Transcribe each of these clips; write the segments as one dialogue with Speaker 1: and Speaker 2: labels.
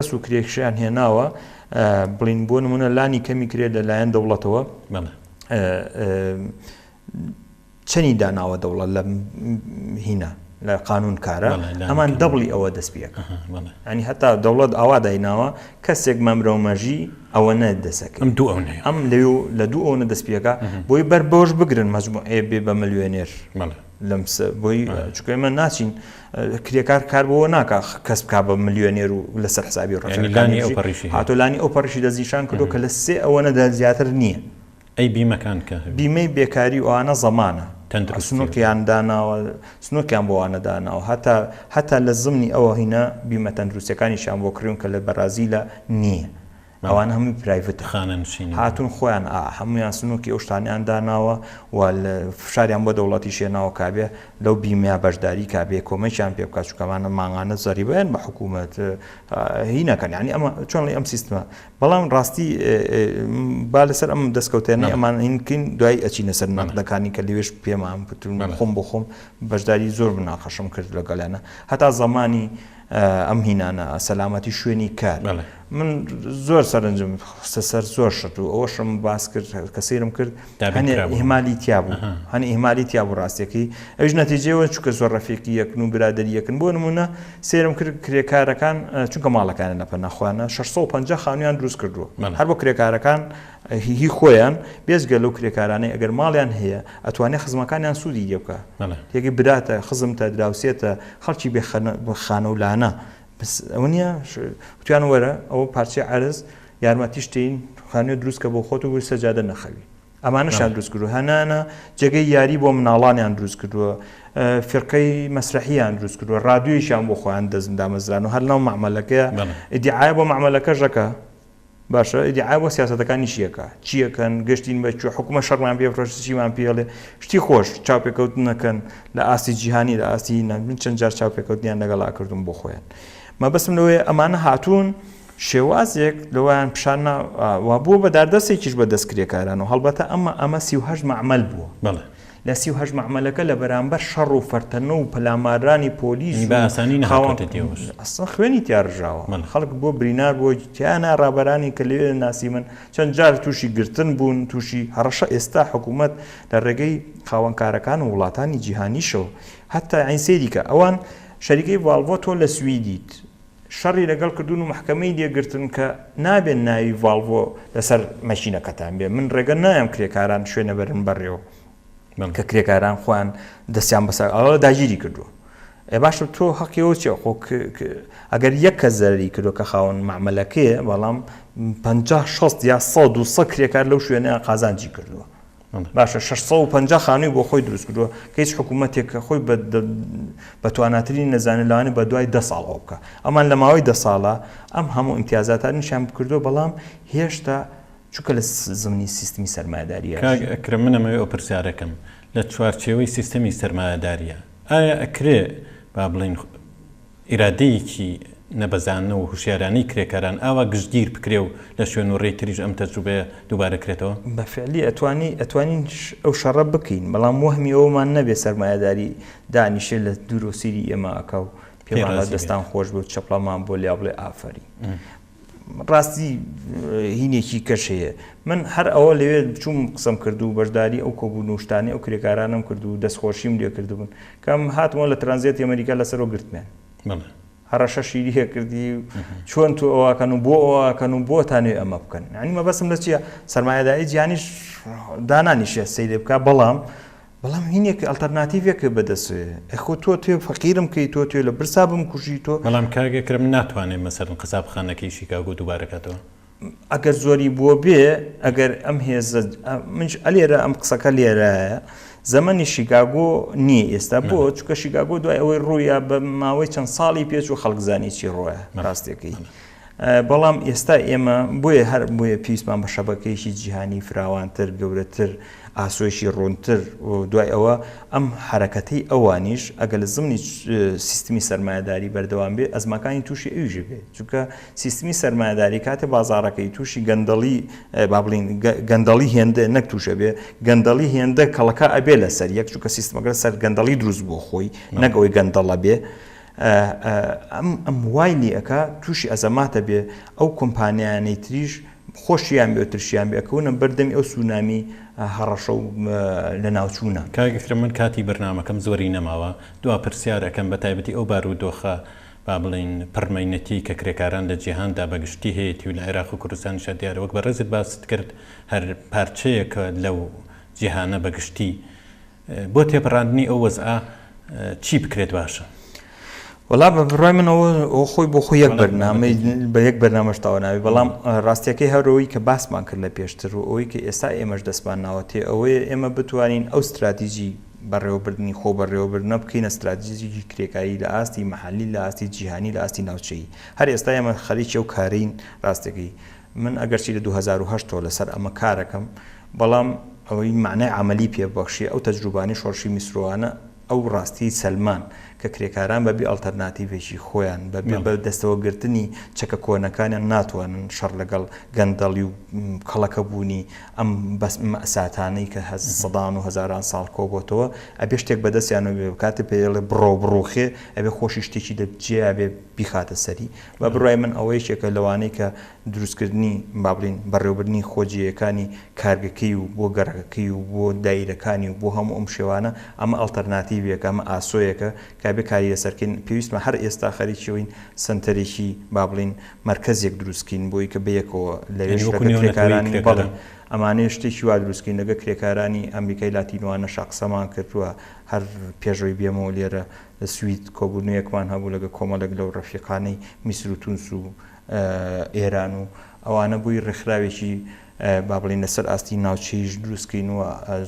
Speaker 1: و کرێکشیان هێناوە بڵین بۆ نمونە لانی کەمی کرێ لەلایەن دەوڵەتەوە چەنی داناوە دەوڵەت لە هینا لە قانون کارە ئەمان دەبڵی ئەوە دەست پێەکە ئەنی هەتا دەوڵەت ئاوا دایناوە کەسێک مەمرەومەژی ئەوە نە دەسەکە
Speaker 2: ئەم دوو ئەو
Speaker 1: ئەم لەو لە دوو ئەوە دەست پێەکە بۆی بەر بۆش بگرن مەجموعێ بێ بە ملیۆنێر لەم بۆی چونکە ئێمە ناچین کرێکار کار بۆ ناکە کەس بک بە ملیۆنێر و لەسەر حسابی
Speaker 2: ڕەفەکانی ئەو پەڕیشی
Speaker 1: هاتۆ لانی ئەو پەڕیشی دەستنیشان کردو کە لە سێ ئەوەنەدا زیاتر نییە.
Speaker 2: ئەی بیمەکان کە
Speaker 1: بیمەی بێکاری و ئەوانە زەمانە سنووکیان داناوە سنووکیان بۆ ئەوانە داناوە هەتا هەتا لە زمنی ئەوە هینە بیمە تەندروستیەکانیشیان بۆ کڕیون کە لە بەرازیلە نییە. ئەوانە هەمووی پرایڤتە
Speaker 2: خانەنشینی
Speaker 1: هاتوون خۆیان ئا هەموویان سنووکی ئەو شتانەیان داناوە و فشاریان بۆ دەوڵەتیش هێناوە کابێ لەو بیمەیە بەشداری کابێ کۆمەکیان پێ بکات چونکە ئەمانە مانگانە زەریبەیان بە حکوومەت هی نەکەن یعنی ئەمە چۆن ئەم سیستمە بەڵام ڕاستی با لەسەر ئەم دەستکەوتێنەی ئەمان هینکەین دوای ئەچینە سەر نەقدەکانی کە لەوێش پێمان پتون خۆم بۆ خۆم بەشداری زۆر مناقەشم کرد لەگەڵیانە هەتا زەمانی ئەم هینانە سەلامەتی شوێنی کار من زۆر سەرنجم خستە سەر زۆر شت و ئەوەشم باس کرد کە سەیرم کرد هەنێ ئیهمالی تیا بوو هەنێ ئیهمالی تیا بوو ڕاستیەکەی ئەویش نەتیجەیەوە چونکە زۆر ڕەفیقی یەکن و برادەری یەکن بۆ نمونە سەیرم کرد کرێکارەکان چونکە ماڵەکانیان لە پەنا خۆیانە 650 خانوویان دروست کردووە هەر بۆ کرێکارەکان هی خۆیان بێجگە لەو کرێکارانەی ئەگەر ماڵیان هەیە ئەتوانێ خزمەکانیان سوودی لێ بکا یەکی براتە خزمتە دراوسێتە خەڵکی بێ خانە و لانە بس ئەوە نییە وتیان وەرە ئەوە پارچەی عەرز یارمەتیش تێین خانووێ دروست کە بۆ خۆت و سەجادە نەخەوی ئەمانەشیان دروست کردووە هەنانە جێگەی یاری بۆ مناڵانیان دروست کردووە فیرقەی مەسرەحیان دروست کردووە ڕادیۆیشیان بۆ خۆیان دەزم دامەزران و هەر لەو مەعمەلەکەیە ئیدیعای بۆ مەعمەلەکەشەکە باشە ئیدیعا بۆ سیاسەتەکانی چیەکە چیەکەن گەشتین بە کوێ حکومە شەڕمان پێ فرۆشت چیمان پێڵێ شتی خۆش چاوپێکەوتن نەکەن لە ئاستی جیهانی لە ئاستی من چەند جار چاوپێکەوتنیان لەگەڵا کردوم بۆ خۆیان مەبەستم لەوەیە ئەمانە هاتوون شێوازێک لەوەیان پیشان وا بووە بە داردەستێکیش بە دەست کرێکاران و هەڵبەتە ئەمە ئەمە 38 مەعمەل بووە
Speaker 2: بەڵێ
Speaker 1: لە 38 مەعمەلەکە لە بەرامبەر شەڕ و فەرتەنە و پەلامارانی پۆلیس
Speaker 2: یعنی بە ئاسانی نەهاتووەتە دیەوەش.
Speaker 1: ئەسڵەن خوێنی تیا ڕژاوە خەڵک بۆ برینار بووە تیانا ڕابەرانی کە لەوێ ناسی من چەند جار تووشی گرتن بوون تووشی هەڕەشە ئێستا حکوومەت لە ڕێگەی خاوەنکارەکان و وڵاتانی جیهانیشەوە هەتا عین سەیری کە ئەوان شەریکەی ڤاڵڤۆ تۆ لە سویدیت شەڕی لەگەڵ کردوون و مەحکەمەی لێ گرتن کە نابێن ناوی ڤاڵڤۆ لەسەر مەکینەکەتان بێ من ڕێگە نایەم کرێکاران شوێنە بەرن بەڕێوە کە کرێکاران خۆیان دەستیان بەسەر ئەوە داگیری کردووە ئێ باشە تۆ هەقی ئەوە چیە خۆ ئەگەر یەک کەس زەرەری کردووە کە خاوەن مەعمەلەکەیە بەڵام 50 60 یا 100 200 کرێکار لەو شوێنەیان قازانجی کردووە باشە 650 خانووی بۆ خۆی دروست کردووە کە هیچ حکوومەتێک کە خۆی بە تواناترین نەزانێت لەوانەیە بە دوای دە ساڵ ئەوە بکە ئەمان لە ماوەی دە ساڵە ئەم هەموو ئیمتیازاتانیشیان کردووە بەڵام هێشتا چونکە لە زمنی سیستمی سەرمایەداریە
Speaker 2: کاک ئەکرەم من ئەمەوێ ئەو پرسیارە کەم لە چوارچێوەی سیستەمی سەرمایەداریە ئایا ئەکرێ با بڵێین ئیرادەیەکی نەبەزانە و هوشیارانەی کرێکاران ئاوا گشتگیر بکرێ و لە شوێن و ڕێی تریش ئەم تەجروبەیە دووبارە کرێتەوە؟
Speaker 1: بە فعلی ئەتوانی ئەتوانین ئەو شەڕە بکەین بەڵام وەهمی ئەوەمان نەبێ سەرمایەداری دانیشێ لە دوورەوە سەیری ئێمە ئەکا و پێمان ئەڵێ دەستان خۆش بێ و چەپڵەمان بۆ لێ بڵێ ئافەرین. ڕاستی هینێکی کەش هەیە من هەر ئەوە لەوێ بچوم قسەم کرد و بەشداری ئەو کۆبوون و شتانی ئەو کرێکارانم کرد و دەستخۆشیم لێ کردبوون کەم هاتمەوە لە ترانزێتی ئەمریکا لەسەرەوە گرتمیان هەڕەشە شیریە کردی و چۆن تۆ ئەوواکەن و بۆ ئەوواکەن و بۆ تانوێ ئەمە بکەن ینی مەبەسم لە چییە سەرمایەداری جیهانیش دانانیشە سەیرێ بکە بەڵام بەڵام هینێک ئەڵتەرناتیڤێک بەدەستێ ئەخۆ تۆ توێ فەقیرم کەی تۆ توێ لە برسا بمکوژی تۆ.
Speaker 2: بەڵام کاک ئەکرەم ناتوانێ مەسەلەن قەسابخانەکەی شیکاگۆ دووبارە کاتەوە؟
Speaker 1: ئەگەر زۆری بۆ بێ ئەگەر ئەم هێزە منش ئەلێرە ئەم قسەکە لێرایە زەمەنی شیکاگۆ نییە ئێستا بۆ چونکە شیکاگۆ دوای ئەوەی ڕوویا بە ماوەی چەند ساڵی پێچ و خەڵک زانی چی ڕۆیە ڕاستەکەی. بەڵام ئێستا ئێمە بۆیە هەر بۆیە پێویستمان بە شەبەکەیەکی جیهانی فراوانتر، گەورەتر، ئاسۆیەکی ڕوونتر و دوای ئەوە ئەم حەرەکەتەی ئەوانیش ئەگەر لە زمنی سیستمی سەرمایەداری بەردەوام بێ ئەزمەکانی تووشی ئەویش بێ چونکە سیستمی سەرمایەداری کاتێ بازاڕەکەی تووشی گەندەڵی با بڵین گەندەڵی هێندە نەک تووشە بێ گەندەڵی هێندە کەڵەکە ئەبێ لەسەر یەک چونکە سیستمەکە سەر گەندەڵی دروست بووە خۆی نەک ئەوەی گەندەڵە بێ. ئەم ئەم وای لێ ئەکا تووشی ئەزەماتە بێ ئەو کۆمپانیانەی تریش خۆشیان بێ و ترشیان بێ ئەکەونە بەردەمی ئەو سونامی هەڕەشە و لەناوچوونە.
Speaker 2: کاک ئەکرەم من کاتی بەرنامەکەم زۆری نەماوە دوا پرسیار ئەکەم بە تایبەتی ئەو بارودۆخە با بڵێین پڕ مەینەتیەی کە کرێکاران لە جیهاندا بە گشتی هەیەتی و لە عێراق و کوردستانیشا دیارە وەک بەڕێزت باست کرد هەر پارچەیەکە لەو جیهانە بە گشتی بۆ تێپەڕاندنی ئەو وەزعە چی بکرێت باشە؟
Speaker 1: وەڵا بە بڕای من ئەوە خۆی بۆ خۆی یەک بەرنامەی بە یەک بەرنامەش تەواو نابێ بەڵام ڕاستیەکەی هەر ئەوەی کە باسمان کرد لە پێشتر و ئەوەی کە ئێستا ئێمەش دەستمان ناوەتێ ئەوەیە ئێمە بتوانین ئەو ستراتیجی بەڕێوەبردنی خۆ بەڕێوەبردنە بکەینە ستراتیجێکی کرێکاری لە ئاستی مەحەلی لە ئاستی جیهانی لە ئاستی ناوچەیی هەر ئێستا ئێمە خەریکی ئەو کارەین ڕاستەکەی من ئەگەرچی لە 2008 ەوە لەسەر ئەمە کارەکەم بەڵام ئەوەی مەعنای عەمەلی پێ ببەخشێ ئەو تەجروبانەی شۆڕشی میسرۆانە ئەو ڕاستیەی سەلمان کە کرێکاران بە بێ ئەڵتەرناتیڤێکی خۆیان بە بێ بە دەستەوە گرتنی چەکە کۆنەکانیان ناتوانن شەڕ لەگەڵ گەندەڵی و کەڵەکە بوونی ئەم بەس مەئساتانەی کە هەز سەدان و هەزاران ساڵ کۆبۆتەوە ئەبێ شتێک بەدەستیانەوە بێ کاتێ پێڵێ بڕۆ بڕوخێ ئەبێ خۆشی شتێکی لە جێیا بێ بیخاتە سەری بە بڕوای من ئەوە یەکێکە لەوانەی کە دروستکردنی با بڵێین بەڕێوەبردنی خۆجێیەکانی کارگەکەی و بۆ گەڕەکەکەی و بۆ دایرەکانی و بۆ هەموو ئەم شێوانە ئەمە ئەڵتەرناتیڤێکە ئەمە ئاسۆیەکە کە ئەبێ کاری لەسەر بکەین پێویستمان هەر ئێستا خەریکی ئەوەین سەنتەرێکی با بڵێین مەرکەزێک دروست بکەین بۆی کە بەیەکەوە لەوێش
Speaker 2: یانی وەکو
Speaker 1: لەگەڵ
Speaker 2: نێونەتەوەیی
Speaker 1: کرێکارانی بەڵێ
Speaker 2: کرێکاران.
Speaker 1: ئەمانەیە شتێکی وا دروست بکەین لەگەڵ کرێکارانی ئەمریکای لاتینوانەشا قسەمان کردووە هەر پێش ئەوەی بێمەوە لێرە لە سوید کۆبوونەوەیەکمان هەبوو لەگەڵ کۆمەڵێک لەو ڕەفیقانەی میسر و تونس و ئێران و ئەوانە بۆی ڕێکخراوێکی با بڵین لەسەر ئاستی ناوچەیش دروستکەین و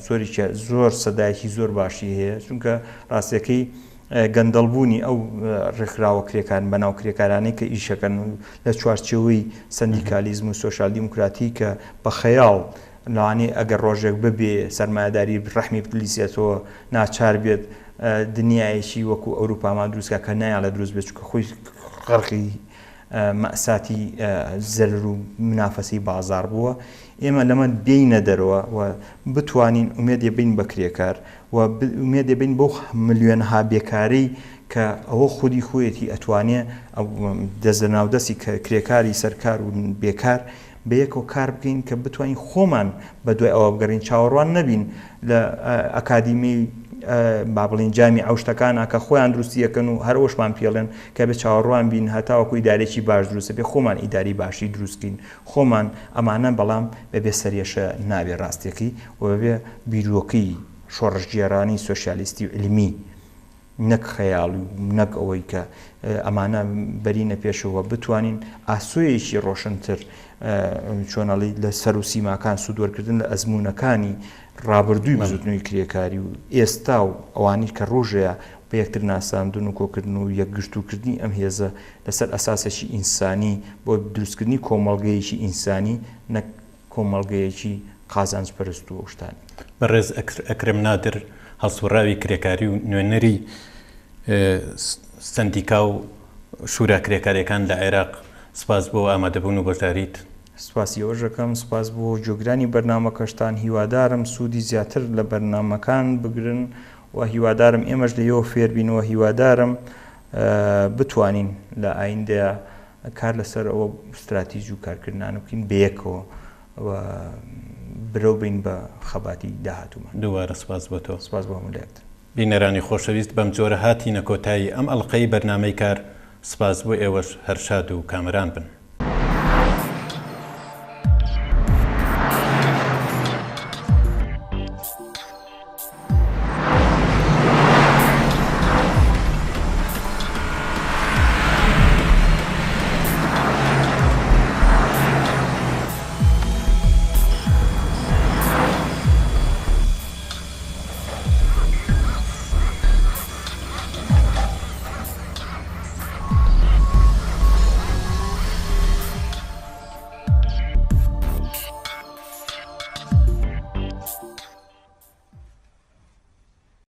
Speaker 1: زۆریکە زۆر سەدایەکی زۆر باشی هەیە چونکە ڕاستیەکەی گەندەڵبوونی ئەو ڕێکخراوە کرێکار بەناو کرێکارانەی کە ئیشەکەن لە چوارچێوەی سندیکالیزم و سۆسیال دیموکراتی کە بە خەیاڵ لەوانەیە ئەگەر ڕۆژێک ببێ سەرمایەداری ڕەحمی بتلیسێتەوە ناچار بێت دنیایەکی وەکو ئەوروپامان دروستکە کە نایەڵێ دروست بێت چونکە خۆی غەرقی مەئساتی زەرر و منافەسەی بازاڕ بووە ئێمە لەمە بێینە دەرەوە و بتوانین ئومێدێ بین بە کرێکار و ئومێدێ بین بەو ملیۆنەها بێکارەی کە ئەوە خودی خۆیەتی ئەتوانێ دەست لە ناودەستی کرێکاری سەرکار و بێکار بەیەکەوە کار بکەین کە بتوانین خۆمان بە دوای ئەوە بگەڕین چاوەڕوان نەبین لە ئەکادیمی با بڵین جامی ئەو شتەکانە کە خۆیان دروستی یەکەن و هەر ئەوشمان پێڵێن کە بێ چاوەڕوان بین هەتاوەکو ئیدارێکی باش دروستە بێ خۆمان ئیداری باشی دروستکەین خۆمان ئەمانە بەڵام بەبێ سەرێشە نابێ ڕاستیەکەی و بەبێ بیرۆکەی شۆڕشگێڕانی سۆسیالیستی و علمی نەک خەیاڵی و نەک ئەوەی کە ئەمانە بەرینە پێشەوە بتوانین ئاسۆیەکی ڕۆشنتر چۆن ئەڵێی لە سەر و سیماکان سوودوەرکردن لە ئەزموونەکانی ڕابردووی بزوتنەوەی کرێکاری و ئێستا و ئەوانەی کە ڕۆژەیە بە یەکتر ناساندن و کۆکردن و یەکگرتووکردنی ئەم هێزە لەسەر ئەساسێکی ئینسانی بۆ دروستکردنی کۆمەڵگەیەکی ئینسانی نەک کۆمەڵگەیەکی قازانج پەرست و ئەو شتانە.
Speaker 2: بەڕێز ئەکرەم نادر هەڵسوڕاوی کرێکاری و نوێنەری سەندیکا و شورا کرێکاریەکان لە عێراق سپاس بۆ ئامادەبوون و بەشداریت.
Speaker 1: سپاسی ئێوەش ئەکەم، سپاس بۆ گوێگرانی بەرنامەکەشتان، هیوادارم سوودی زیاتر لە بەرنامەکان بگرن و هیوادارم ئێمەش لە ئێوە فێربین و هیوادارم بتوانین لە ئایندەیا کار لەسەر ئەوە ستراتیج و کارکردنانە بکەین بەیەکەوە و برەو بین بە خەباتی داهاتوومان.
Speaker 2: دووبارە سوپاس بۆ تۆ.
Speaker 1: سوپاس بۆ هەموو لایەکتان.
Speaker 2: بینەرانی خۆشەویست بەمجۆرە هاتینە کۆتایی ئەم ئەڵقەی بەرنامەی کار، سوپاس بۆ ئێوەش هەر شاد و کامەران بن.